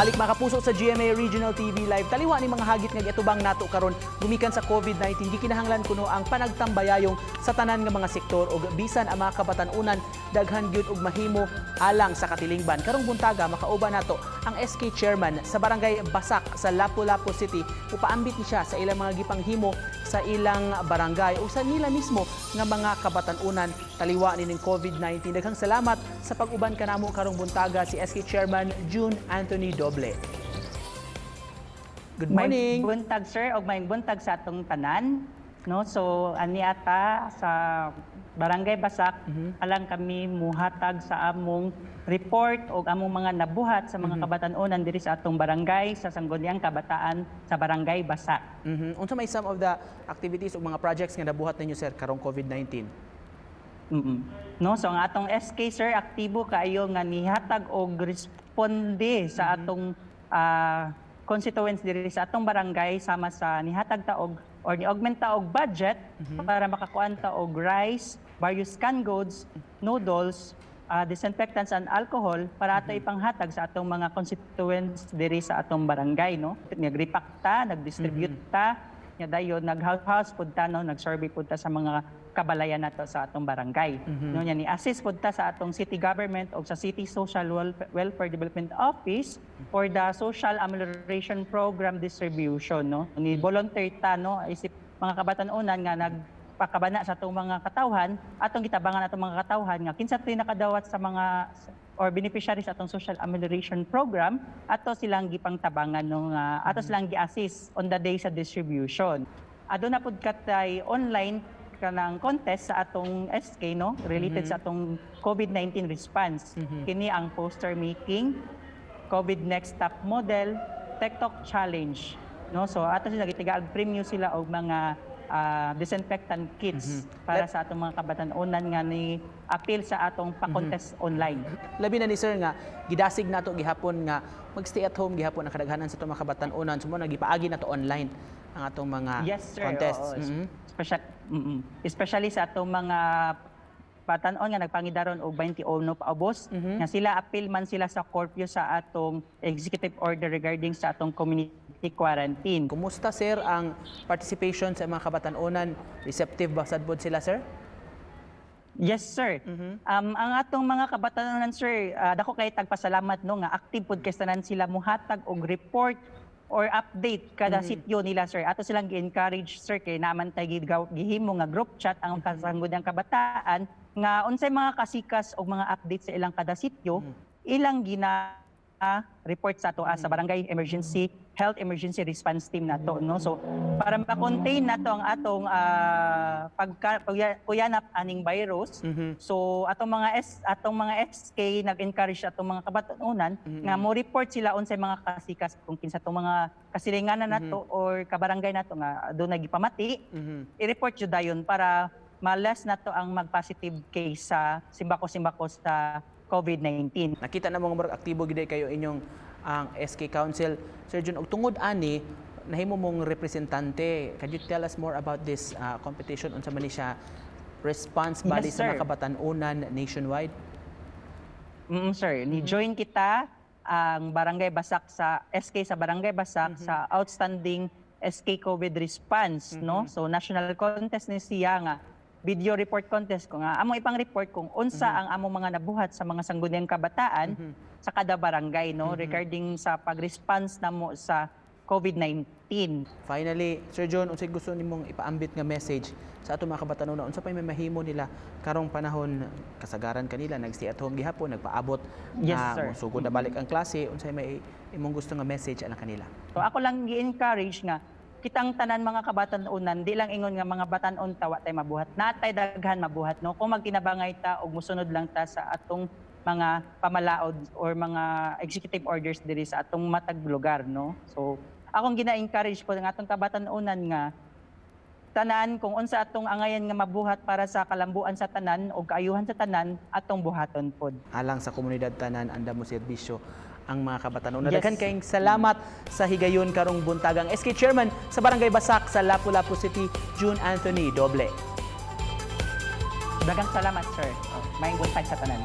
Balik, mga kapuso, sa GMA Regional TV Live. Taliwa ni mga hagit nga giatubang nato karon gumikan sa COVID-19, gikinahanglan kuno ang panagtambayayong sa tanan nga mga sektor ug bisan ang mga kabatan-unan daghan gyud og mahimo alang sa katilingban. Karong buntaga, makauban nato ang SK chairman sa Barangay Basak sa Lapu-Lapu City. Upaambit ni siya sa ilang mga gipanghimo sa ilang barangay o sa nila mismo nga mga kabatan-unan taliwa nining COVID-19. Daghang salamat sa pag-uban kanamo karong buntaga, si SK Chairman June Anthony Doble. Good morning. May buntag, sir, og may buntag sa atong tanan, no? So ani ata sa Barangay Basak alang kami muhatag sa among report og among mga nabuhat sa mga kabatan-onan diri sa atong barangay sa Sangguniang Kabataan sa Barangay Basak. Unsa may some of the activities o mga projects nga nabuhat ninyo, sir, karong COVID-19? No, so ang atong SK, sir, aktibo kaayo nga nihatag og responde sa atong constituents diri sa atong barangay, sama sa nihatag ta og or ni-augment ta og budget para makakuan ta og rice, various canned goods, noodles, disinfectants and alcohol para ato ipanghatag sa atong mga constituents diri sa atong barangay, no. Nagrepack ta, nagdistribute ta nya, dayon nag-house pud ta, no, nag-survey pud ta sa mga kabalayan nato sa atong barangay. No, nya ni assist pud ta sa atong city government o sa City Social Welfare Development Office for the social amelioration program distribution, no. Ni volunteer ta, no, isip mga kabatan-unan nga nagpakabana sa atong mga katawhan, atong gitabangan atong mga katawhan nga kinsa to'y nakadawat sa mga or beneficiaries sa atong social amelioration program, ato silang gipangtabangan, no, nga ato silang gi-assist on the day sa distribution. Aduna pud katay online kanang contest sa atong SK, no, related sa atong COVID-19 response. Kini ang poster making, COVID Next Top Model, TikTok challenge, no. So ato sila gitigaag premyo sila og mga disinfectant kits para sa atong mga kabatan-onan nga ni appeal sa atong pa-contest online. Labi na ni, sir, nga gidasig nato gihapon nga mag-stay at home gihapon ang kadaghanan sa atong mga kabatan-onan. So mo nagipaagi nato online ang atong mga Yes, sir. contests. Oo. Especially sa atong mga batan-on nga nagpangidaron og 21 paubos nga sila appeal man sila sa curfew sa atong executive order regarding sa atong community quarantine. Kumusta, sir, ang participation sa mga kabatan-onan? Receptive ba sad pod sila, sir? Yes, sir. Ang atong mga kabatanunan, sir, dako kay tagpasalamat, no, nga active pud kay tanan sila muhatag og report or update kada sityo nila, sir. Ato silang gi-encourage, sir, kay naman tay gihimo nga group chat ang Sangguniang Kabataan nga unsay mga kasikas og mga update sa ilang kada sityo, ilang gina report sa ato sa Barangay Emergency Health Emergency Response Team nato, no. So para ma-contain nato ang atong pagka kuyanap aning virus, so atong mga SK nag-encourage atong mga kabatunan nga mo report sila unsay mga kasikas kung kinsa tong mga kasilinganan nato or kabarangay nato nga aduna gipamati, i-report jud dayon para ma-less nato ang mag-positive case sa simbako-simbako sa COVID-19. Nakita na mga murag aktibo gid kayo inyong ang SK Council. Sir Jun, og tungod ani nahimo mong representante, can you tell us more about this competition, unsa man ni siya response bali Yes, sa mga sir. kabatan-unan nationwide? Sir, ni-join kita ang Barangay Basak sa SK sa Barangay Basak sa outstanding SK COVID response, no? So national contest ni siya nga video report contest ko nga among ipang report kung unsa ang among mga nabuhat sa mga Sangguniang Kabataan sa kada barangay, no, regarding sa pag-response namo sa COVID-19. Finally, Sir John, unsay gusto nimong ipaambit nga message sa atong mga kabatanon, unsa pa may mahimo nila karong panahon, kasagaran kanila nag-stay at home gihapon, nagpaabot Yes, na sir. mosugod na balik ang klase, unsay may imong gusto nga message alang kanila? So ako lang gi-encourage nga kitang tanan mga kabatan-unan, di lang ingon nga mga batan-on ta, wa tay mabuhat. Natay daghan mabuhat, no, kung magtinabangay ta og musunod lang ta sa atong mga pamalaod or mga executive orders diri sa atong matag lugar, no. So akong gina-encourage po ang atong kabatan-unan nga tanan, kung unsa atong angayan nga mabuhat para sa kalambuan sa tanan o kaayuhan sa tanan, atong buhaton pod. Alang sa komunidad tanan, andam mo serbisyo ang mga kabatanon. Yes. Daghan kayong salamat sa higayon karong buntagang, SK Chairman sa Barangay Basak sa Lapu-Lapu City, June Anthony Doble. Daghang salamat, sir. Maayong buntag sa tanan.